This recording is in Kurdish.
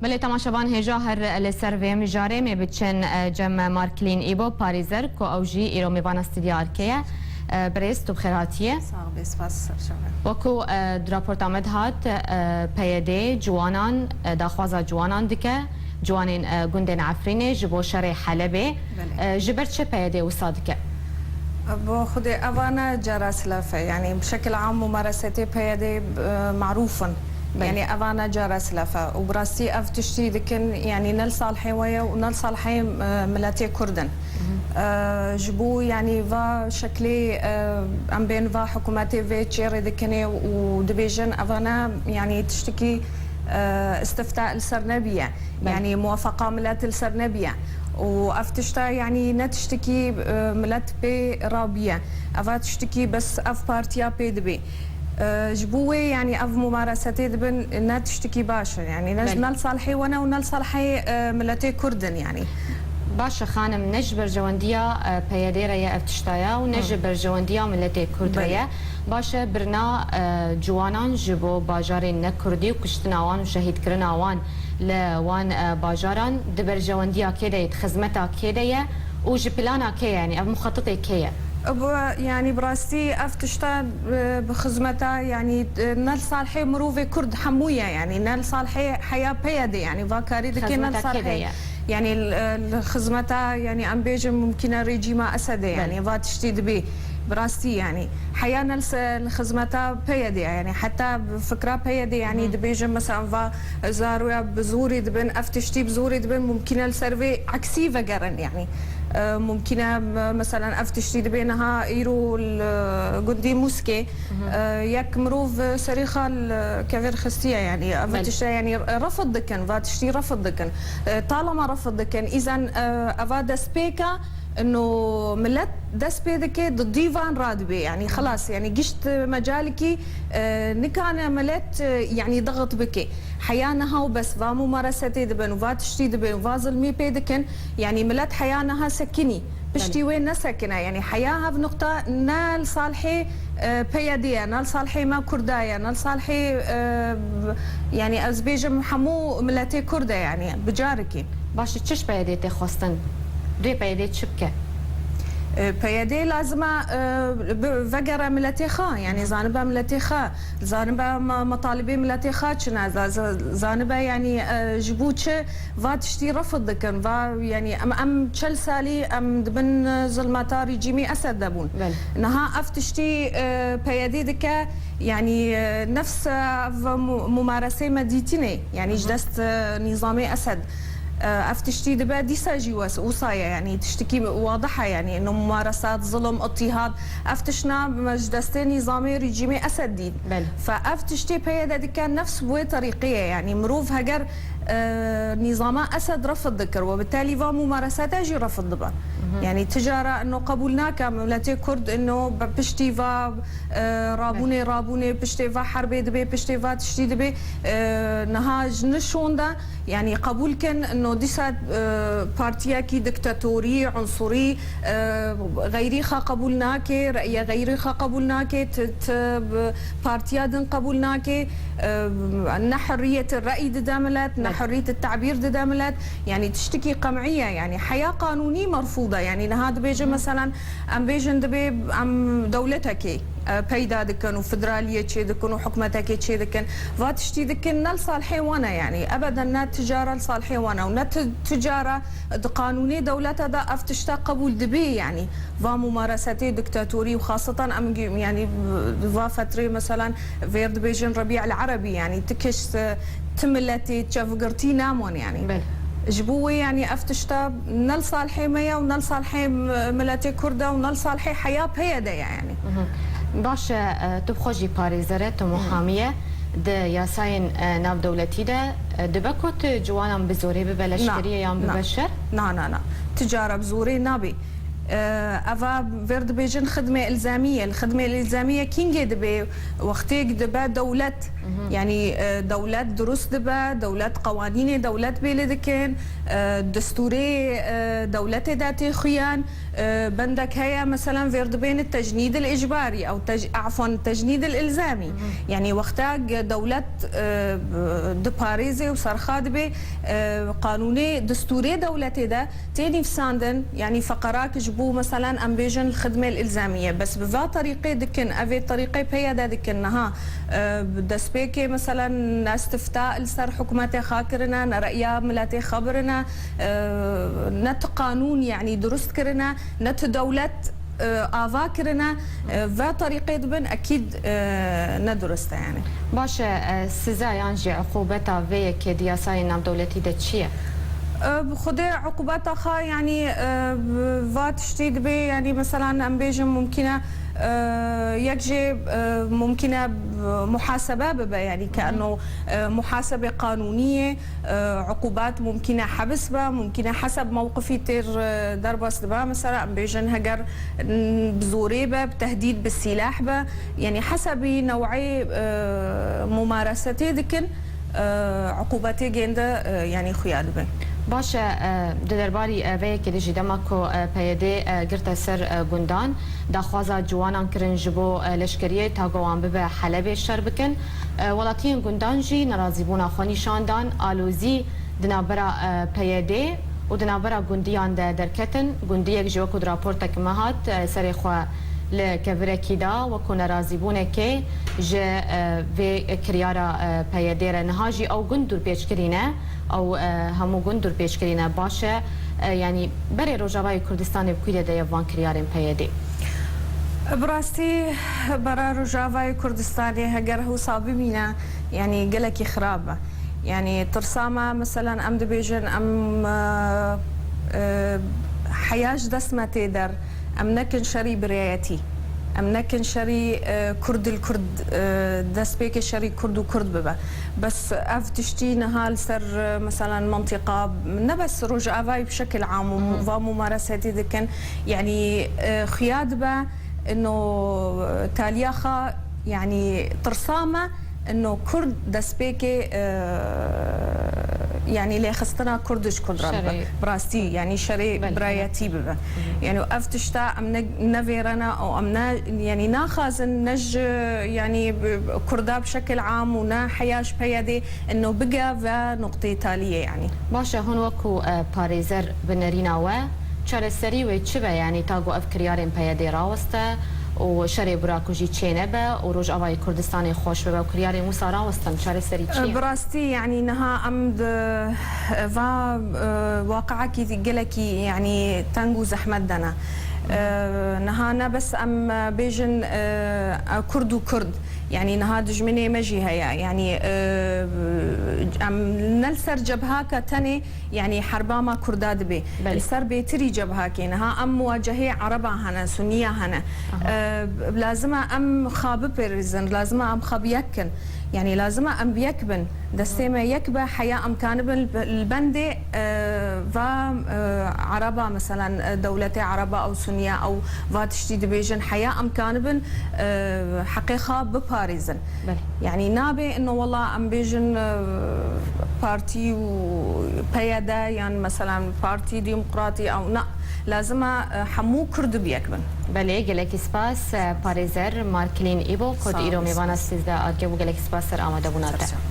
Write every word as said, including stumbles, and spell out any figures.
Belê temaşevan hêja her li ser vê mijarê me biçin, e, cem Marklîn Îbo, parêzer, ku ew jî îro mêvana stûdyoya Erkê ye. E, birêz, tu bi xêr hatiye. Sax be, spas, ser çavan. Wekî, e, di raporta me de hat, e, P Y D ciwanan, e, daxwaza ciwanan dike, ciwanên, e, gundên Efrînê ji bo şerê Helebê. Belê. E, ji ber çi P Y D wisa dike? Bo xwedê eva ne cara silaf e, yanî bi şekil am mumaresetê P Y D, e, marûf in. Belê. Yanî eva ne cara silaf e. Û bi rastî ev tiştî dikin, yanî ne li salhê we ye û ne li salhê, e, miletê Kurd in. Hı hı. E, ji bo, yanî va şeklê, e, em bên va hikûmetê vê çêrê dikinê û dibêjin eva ne, yanî tiştekî, e, istifta li ser nebiye. Belê. Yanî muwafeqa milet li ser nebiye. Û ev tişta, yanî ne tiştekî, e, milet pê rabiye. Eva tiştekî bes ev partiya pê dibê. E, ji bo wê, yanî ev mumaresetê dibin ne tiştekî baş e. Yanî ne, belê, ne li salhê we ne û ne li salhê, e, miletê Kurd in, yanî. Baş e xanim, ne ji berjewendiya, e, P Y D re ye ev tişta ye û ne, hı, ji berjewendiya miletê Kurd re, belê, ye. Baş e, birina, e, ciwanan ji bo bajarên ne Kurdî û kuştina wan û şehîdkirina wan li wan, e, bajaran di berjewendiya kê de ye, di xizmeta kê de ye û ji plana kê ye, yanî ev muxetitê kê ye? Bi, yanî bi rastî ev tişta, e, bi xizmeta, yanî, e, ne li salhê mirovê Kurd hemû ye, yanî ne li salhê heya P Y D, yanî va karî dike ne li, xizmeta kê de, salhê ye, yanî li, li xizmeta, yanî em bêjin mumkîne rejîma Esedê, belê, yanî va tiştî dibê. Bi rastî, yanî heya ne li se-, li xizmeta P Y D ye, yanî heta fikra P Y D, yanî, hı, dibêjin mesela va zaroya bi zorê dibin, ev tiştî bi zorê dibin, mumkîne li ser vê eksî vegerin, yanî. E, mumkîne, e, mesela ev tiştî dibê niha îro li gundî Mûskê, hı hı, e, yek mirov serê xwe li kevêr xistiye, yanî ev, belê, tişta, yanî refid dikin, va tiştî refid dikin. E, talama refid dikin, îzen, e, eva destpêka, ino milet dest pê dike, di dîvan radibê, yanî, hı hı, xilas, yanî gişt mecalekî, e, nikane milet, e, yanî dixit bike. Heya niha û bes va mumaresetê dibin û va tiştî dibin û va zilmî pê dikin, yanî milet heya niha sekinî. Piştî, belê, wê nesekine, yanî heya hev nuqta ne li salhê, e, P Y D ye, ne li salhê me Kurda ye, ne li salhê, e, yanî ez bêjim hemû miletê Kurd e, yanî bi carekî. Baş e, çi ji P Y D tê xwestin? Rê P Y D çi bike? E, P Y D lazim e, e, bi-, vegere miletê xwe, yanî, hı, zanibe miletê xwe, zanibe ma-, metalibê miletê xwe çi ne, za-, za-, zanibe, yanî, e, ji bo çi va tiştî refid dikin, va, yanî, em, em çel salî em di bin, e, zilmeta rejîmê Esed de bûn. Belê. Niha ev tiştî, e, P Y D dike, yanî, e, nefs, e, ev mu-, mumaresê me dîtînê, yanî, hı hı, ji dest, e, nîzamê Esed. E, ev tiştî dibe dîsa jî wes-, wisa ye, yanî tiştekî wadih e, yanî ino mumaresat, zilm, îtîhad, ev tiştna ji destê nîzamê rejîmê Esed dît. Belê. Fe ev tiştê P Y D dike nefs bi wê terîqê ye, yanî mirov heger, e, nîzama Esed refid dikir, we bi telî va mumaresate jî refid dibe. Mhm. Yanî ti cara ino qebûl nake, miletê Kurd ino bi piştî va, e, rabûnê, belê, rabûnê, piştê va herbê dibê, piştê va tiştî dibê, e, niha ji nişon de Yanî qebûl kin, no dîsa, e, partiyekî diktatorî, unsurî, e, xeyrî xwe qebûl nake, reye xeyrî xwe qebûl nake, ti, ti, bi, partiya din qebûl nake, e, ne hurriyet re'y dide milet, ne, belê, hurriyet tabîr dide milet. Yanî tiştekî qem'î ye, yanî heya qanûnî merfûd e. Yanî niha dibêje, hı, meselan, em bêjin dibê em dewletekê, e, peyda dikin û federaliyê çê dikin û hikûmetekê çê dikin. Va tiştî dikin ne li salhê wan e, yanî ebeden ne ti cara li salhê wan e û ne ti, ti cara di qanûnê dewleta de ev tişta qebûl dibê, yanî va mumaresetê diktatorî û xasetan em gi-, yanî va fetrê meselan vêr dibêjin Rebî el Erebî, yanî ti keş, e, ti miletê çevgirtî namon, yanî. Belê. Ji bo wê, yanî ev tişta ne li salhê me ye û ne li salhê m-, miletê Kurd e û ne li salhê heya P Y D ye, yanî. Mhm. Baş e, e, tu bi xwe jî parêzer e, tu, mhm, muhamî ye. Di yasayên, e, navdewletî de, e, dibe ku tu ciwanan bi zorê bibe leşkeriyê yan bibe şer? Na, na, na. Ti cara bi zorê nabê. Ev a vêr dibêjin xidmê ilzamiye. Li xidmê ilzamiye kîngê dibe? Wextêk dibe dewlet, yanî, e, dewlet dirust dibe, dewlet qewanînê dewlet bêlê dikin, e, destûrê, e, dewletê de tê xuyan, e, bendek heye, meselan, vêr dibêne tecnîd il îcbarî ew tej-, afwan, tecnîd il ilzamî. Yanî wexta ge-, dewlet, e, diparêze û serxa dibe, e, qanûnê destûrê dewletê de tê nivîsandin, yanî feqerak ji bo, meselan, em bêjin xidmê ilzamiye. Bes bi va terîqê dikin, ev ê terîqê peyede dikin. Niha, e, destpêkê, meselan, ne istifta li ser hikûmetê xwe kirine, ne reya miletê xwe birine, e, ne ti qanûn, yanî dirust kirine, ne ti dewlet, e, ava kirine, e, ve terîqê dibin, ekîd, e, ne dirust e, yanî. Baş e, e, siza yan jî uqûbeta vê yekê di yasayên navdewletî de çi ye? E, bi xwedê uqûbeta xwe, yanî, e, va tiştî dibe, yanî, meselan, em bêjin mumkîn e, e, yek jê, e, mumkîn e, e, muhasebe bibe, yanî, ke eno, e, muhasebe qanûnî ye, e, uqûbat mumkîn e hebs be, mumkîn e heseb mewqifî têr, e, derbas dibe. Mesela, em bêjin heger, n-, bi zorê be, bi tehdîd, bi sîleh be, yanî hesebî new'ê, e, mumaresetê dikin, e, uqûbetê gênde, e, yanî xuya dibe. Baş e, e, di derbarî, e, vê yekê de jî dema ku, e, P Y D, e, girte ser, e, gundan, daxwaza ciwanan kirin ji bo, e, leşkeriyê ta ku wan bibe Helebê şer bikin. E, welatiyên gundan jî nerazîbûna xwe nîşan dan, alozî di navbera, e, P Y D û di navbera gundiyan de derketin. Gundiyek jî wekû di raportek me hat, e, serê xwe li kevirekî da, wekû nerazîbûnekê ji, e, vê kiryara, e, P Y D re. Niha jî ew gund dûrpêç kirî ne, ew, e, hemû gund dûrpêç kirî ne. Baş e, e, yanî berê Rojavayê Kurdistanê bi kû de de ye van kiryarên P Y D? Bi rastî, bera Rojavayê Kurdistanê heger hewsa bimîne, yanî gelekî xirab e. Yanî tirsa me, meselan, em dibêjin, em, e, e, heya ji dest me tê der, em nekin şerî birayetî. Em nekin şerî, e, Kurd li Kurd, e, destpêkê şerî Kurd û Kurd bibe. Bes ev tiştî niha li ser, e, meselan, mentiqa, ne bes Rojavayê bi şekil am û va mumaresetî dikin. Yanî, e, xuya dibe, ino taliya xwe, yanî tirsa me, ino Kurd destpêkê, e, yanî lêxistina Kurd ji Kurd re bibe. Şerê. Bi rastî, yanî şerê Belê. birayetî bibe. Yanî ev tişta em ne, ne vêrene û em ne, yanî naxwazin ne ji, yanî bi, Kurda bi şekil am û ne heya ji P Y D ino bige ve nuqtê taliyê, yanî. Baş e, hûn wekû, e, parêzer bi nerîna we, çareserî wê çi be? Yanî ta ku ev kiryarên P Y D raweste û şerê birakujî çê nebe û Rojavayê Kurdistanê xweş bibe û kiryarên wisa rawestin, çareserî çi ye? Bi rastî, yanî niha em di va, e, waqiekî gelekî, yanî teng û zehmet de ne. E, niha ne bes em, e, bêjin, e, Kurd û Kurd, yanî niha dijminê me jî heye. Yanî, e, em ne li ser cebhaka tenê, yanî herba me Kurda dibe. Belê. Li ser bêtirî cebhakê niha em muwacehê Ereba hene, Sunniya hene. Aha. E, lazim e em xwe bipêrizin, lazim e em xwe bi yek kin. Yanî lazim e em bi yek bin. Destê me yek be, heya em kanibin li, li bendê, e, va, e, Ereba, meselan, e, dewletê Ereba ew Sunniya ew va tiştî dibêjin, heya em kanibin, e, heqê xwe biparêzin. Belê. Yanî nabe ino wela em bêjin, e, partî û P Y D yan, meselan, Partî Demokratî ew na. Lazim e, e, hemû Kurd bi yek bin. Belê, gelekî spas, e, parêzer Marklîn Îbo, ku Sağ ol, îro mêvana spas. Sîzdeh Arke bû, gelekî spas ser amadebûna te. Ser